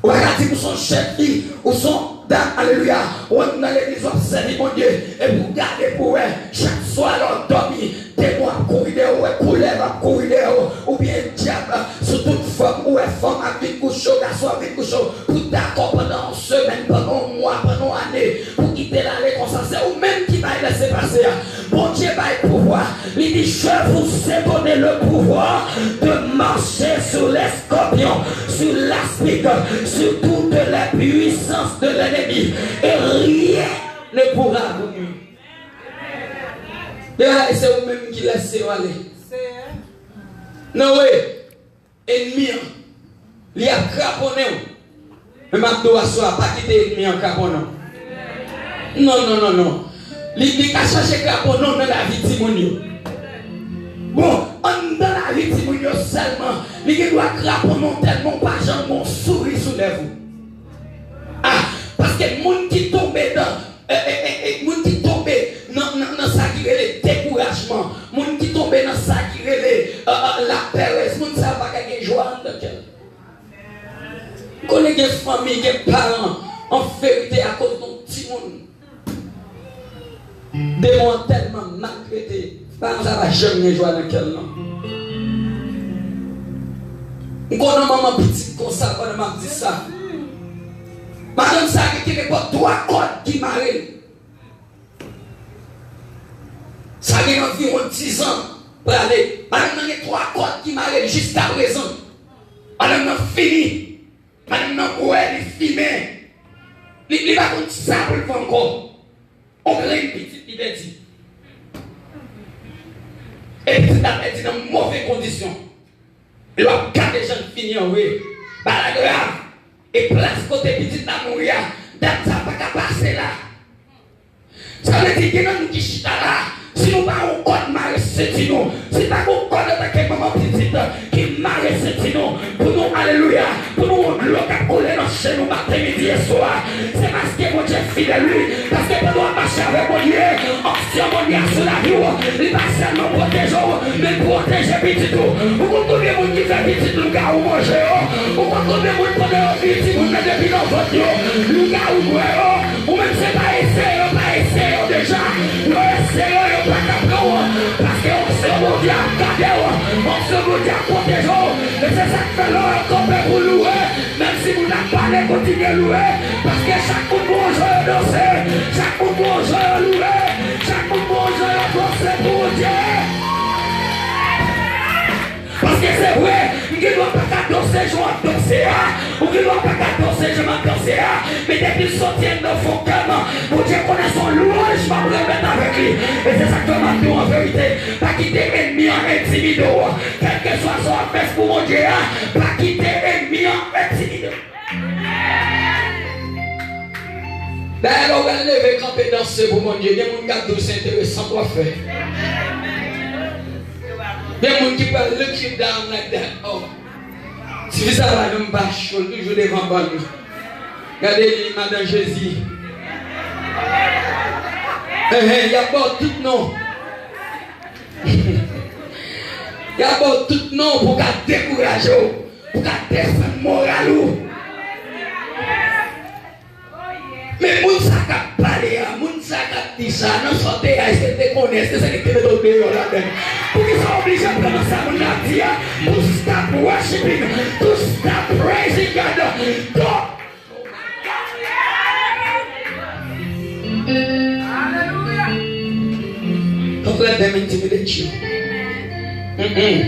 Ou pa ka di m ou se yon jèn fi, ou se yon dam, alelouya, ou nan legliz w ap sèvi Bondye, epi w gade pou w wè, chak swa lè w dòmi, demon ap kouri dèyè w, ou wè koulèv ap kouri dèyè w, oubyen dyab sou tout fòm, ou wè fanm ap vin kouche w, gason ap vin kouche w, pou dakò pandan yon semèn, pandan yon mwa, pandan yon ane, pou kite l ale konsa. Se ou menm ki bay lèsepase a. Bondye bay pouvwa. Li di, je vous ai donné le pouvoir de marcher sur les scorpions, sur l'aspic, sur toutes les puissances de l'ennemi, et rien ne pourra vous nuire. Degaje, se ou menm ki lèse yo ale. Nowe, enmi an, li ap kraponnen w. Men m ap di w aswè a, pa kite enmi an kraponnen w. Non, non, non, non. Li, li ka chache kraponnen w nan lavi timoun yo. Bon, anndan lavi timoun yo sèlman, li gen dwa kraponnen w tèlman w pa janm gen yon souri sou lèv ou. Ah, paske moun ki tonbe nan, e, e, e, e, moun ki tonbe nan, nan, nan sa ki rele dekourajman, moun ki tonbe nan sa ki rele, e, e, lapèrèz, moun sa yo pa ka gen jwa anndan kè l. M konnen gen fanmi, gen paran, an verite, akoz de yon timoun, demon an tèlman maltrete, paran sa pa janm gen jwa nan kè l, non. M konn yon manman pitit konsa pandan m ap di sa. Madanm sa gen, gen nenpòt twa kòd ki mare l. Sa gen anviwon dizan prale. Madanm nan gen twa kòd ki mare l jiskaprezan. Madanm nan fini. Madanm nan bwè, li fimen. Li, li pa konn sa pou l fè ankò. On grenn pitit li pèdi. E pitit la pèdi nan move kondisyon. Lè w ap gade jan l fini an vre, bagay la grav. E plas kote pitit la mouri a, dam sa pa ka pase la. Sa vle di, gen nan nou ki chita la, si nou pa yon kòd mare senti nou, si pa yon kòd antanke manman pitit ki mare senti nou, pou nou, alelouya, pou nou yon dlo k ap koule nan chenn nou maten, midi e swa, se paske Bondye fidèl, wi. Paske pandan w ap mache avèk Bondye, onksyon Bondye a sou lavi w, li pa sèlman pwoteje w, men l pwoteje pitit ou. Ou konn konbyen moun ki fè pitit lougawou manje yo? Ou konn konbyen moun pandan yo vin timoun nan depi nan vant yo, lougawou bwè yo? Ou menm se pa eseye yo, pa eseye yo deja. Yo eseye yo, yo pa ka pran w. Paske onksyon Bondye ap gade w, onksyon Bondye ap pwoteje w. E se sa k fè lè w kanpe pou louwe, menm si moun ap pale, kontinye louwe. Paske chak moun gon jan yo danse, chak moun gon jan yo louwe, chak moun gon jan yo danse pou Bondye. Paske se vre, m gen dwa pa ka danse jan w ap danse a, ou gen dwa pa ka danse jan m ap danse a, men depi l soti anndan fon kè m, Bondye konnen se yon lwanj m ap remèt avèk li. E se sa k fè m ap di w an verite, pa kite enmi an entimide w. Kèlkeswa sa w ap fè pou Bondye a, pa kite enmi an entimide w. Dayè, lè w pral leve kanpe danse pou Bondye, gen moun k ap di w se enteresan sa w ap fè. Gen moun ki pral look you down like that. Oh. Tifi sa pa janm pa cho, l toujou devan bann. Gade li, madan Jezi. Enhen, y ap ba w tout non. Y ap ba w tout non pou ka dekouraje w, pou ka desann moral ou. Men moun sa k ap pale a, moun sa k ap di sa, nan sa w te ye a, èske l te konnen, èske se li ki te mete w deyò ladan l? Poukisa w oblije pran nan sa moun nan ap di a pou stop worshiping, to stop praising God? Don't, don't let them intimidate you. Mm-mm.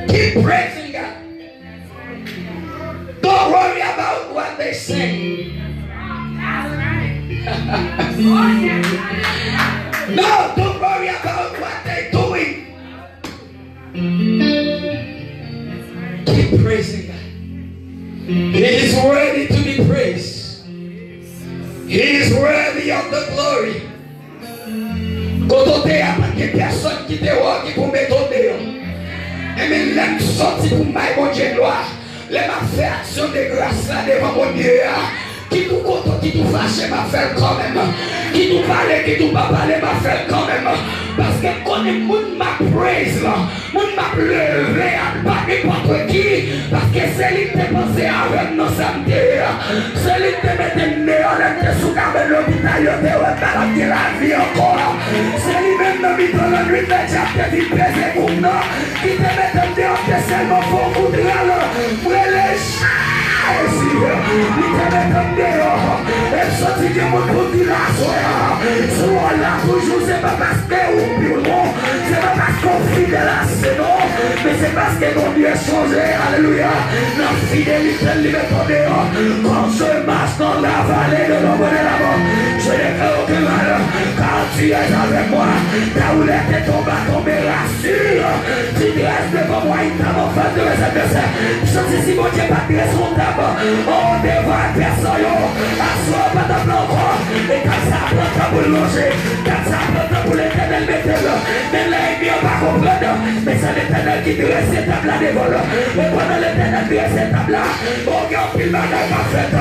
Keep praising God. Don't worry about what they say. No, don't worry about what they doing. Keep praising God. He is worthy to be praised. He is worthy of the glory. Kote w te ye a, pa t gen pèsonn ki te wè w ki pou mete w deyò. Enben, lè m soti pou m bay Bondye glwa, lè m ap fè aksyon de gras la devan Bondye a, kit ou kontan, kit ou fache, m ap fè l kanmenm. Kit ou pale, kit ou pa pale, m ap fè l kanmenm. Paske m konnen moun m ap praise la, moun m ap leve a, pa nenpòt ki, paske se li k te panse avè m nan sa m te ye a. Se li k te mete m deyò lè m te sou kabann lopital, yo te wè m pa t ap gen lavi ankò. Se li menm nan mitan lannwit lè dyab te vin peze kou m nan, ki te mete m deyò, m te sèlman fè yon kout ral, m rele Jezi. Li te mete m deyò. E m santi gen moun pou di l aswè a, si w la toujou, se pa paske ou pi bon, se pa paske w fidèl ase non. Mais c'est parce que mon Dieu a changé, alléluia, nan fidelite l li met an deyò. Quand je marche dans la vallée de l'ombre de la mort, je ne crains aucun mal, car tu es avec moi. Ta houlette et ton bâton me rassurent. Tu dresses devant moi une table en face de mes adversaires. Santi si Bondye pa t drese yon tab, o, devan advèsè yo, aswè a pa t ap la ankò. E tab sa a pran tan pou l lonje. Tab sa a pran tan pou Letènèl mete l. Men lè ènmi an pa konprann, men se Letènèl ki drese tab la devan l. E pandan Letènèl drese tab la, o, gen anpil bagay k ap fèt.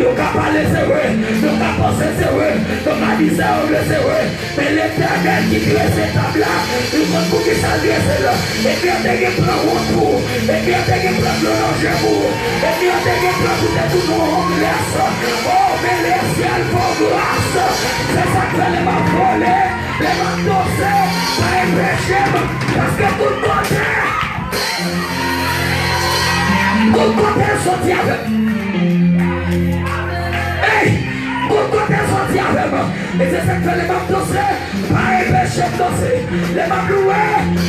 Yo ka pale, se vre. Yo ka panse, se vre. Yo ka di sa yo vle, se vre. Men Letènèl ki drese tab la, li konn poukisa l drese l. Ènmi an te gen plan wont pou ou. Ènmi an te gen plan dlo nan je pou ou. Ènmi an te gen plan pou te tounen yon homeless. O, men lesyèl fè w gras. Se sa k fè lè m ap vole, lè m ap danse, pa enpeche m. Paske tout kote, tout kote l soti avè m. Ey! Tout kote l soti avè m. E se sa k fè lè m ap danse, pa enpeche m danse. Lè m ap louwe,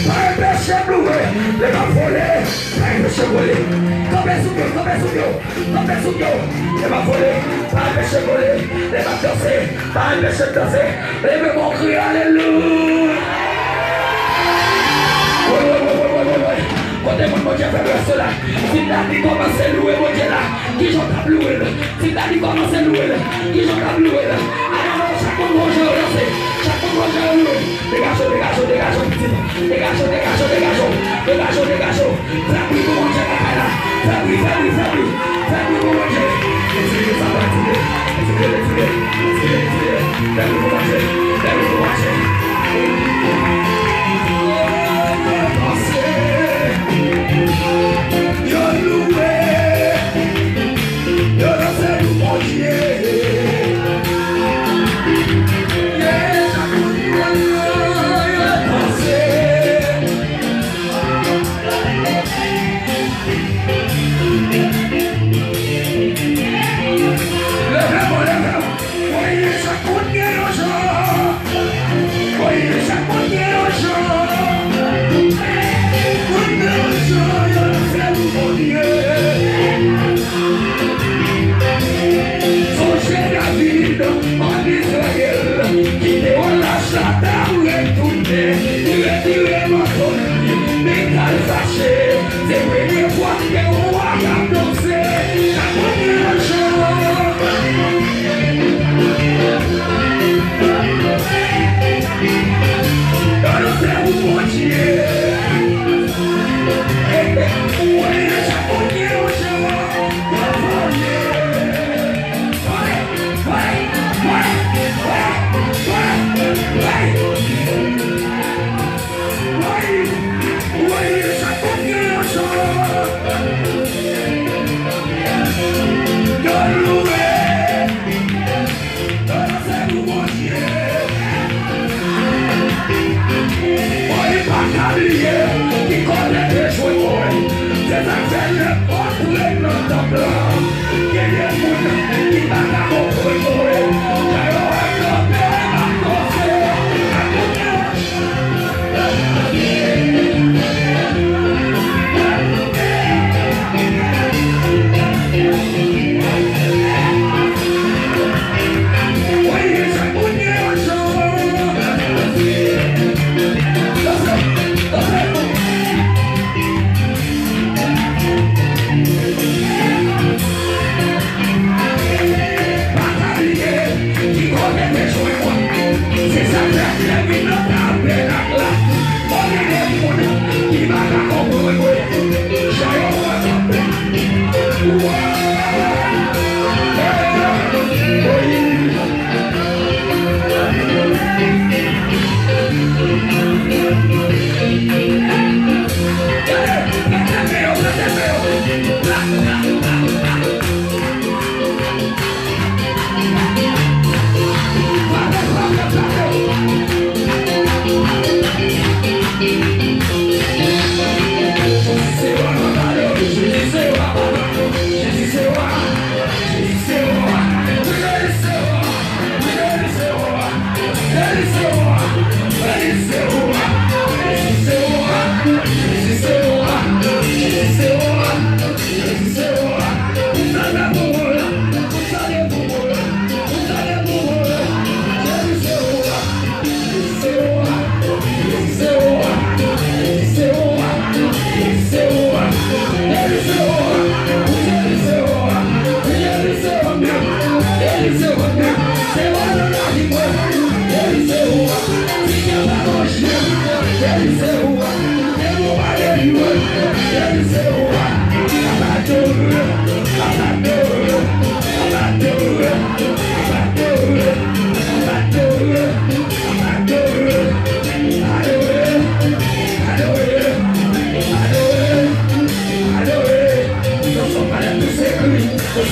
pa enpeche m louwe. Lè m ap vole, pa enpeche m vole. Kanpe sou pye w, kanpe sou pye w, kanpe sou pye w. Lè m ap vole, pa enpeche m vole. Lè m ap danse, pa enpeche m danse. Leve men w, kriye alelouya. Wi, wi, wi, wi, wi, wi, wi. Kote moun Bondye fè grès yo la? Si David kòmanse louwe Bondye la, kijan w t ap louwe l? Si David kòmanse louwe l, kijan w t ap louwe l? Alò, chak moun gon jan yo danse, chak moun gon jan yo louwe. Degaje w, degaje w, degaje w, pitit. Degaje w, degaje w, degaje w. Degaje w, degaje w. Fè bri pou Bondye lakay la. Fè bri, fè bri, fè bri. Fè bri pou Bondye. Retire sa, retire. Retire, retire. Retire, retire. Fè bri pou Bondye. Fè bri pou Bondye. Yo danse. Yo louwe.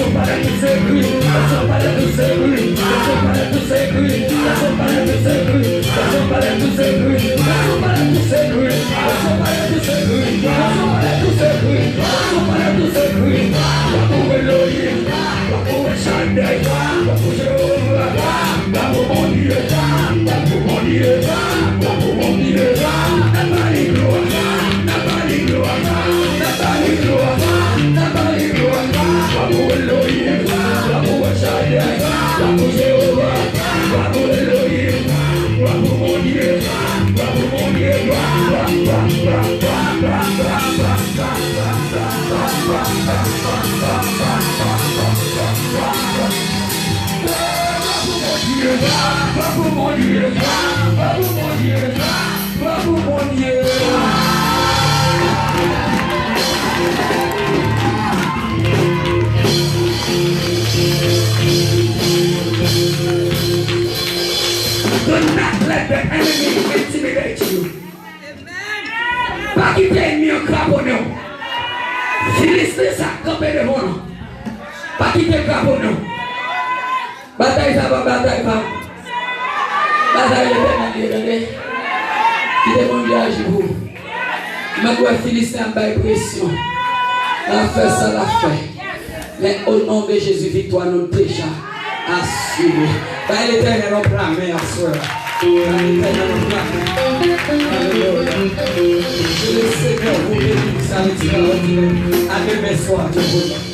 Do not let the enemy intimidate you. Pa kite ènmi an kraponnen w. Filisten sa k kanpe devan w lan, pa kite l kraponnen w. Batay sa pa batay pa w. Batay Letènèl li ye, tande. Kite Bondye aji pou ou. M ap wè Filisten ap bay presyon. L ap fè sa l ap fè. Men o non de Jezi, viktwa nou deja asire. Bay Letènèl yon pla men aswè a. Bay Letènèl yon pla men. Alelouya. Que le Seigneur vous bénisse, sa vle di pawòl di men. A demen swa, Dye vre.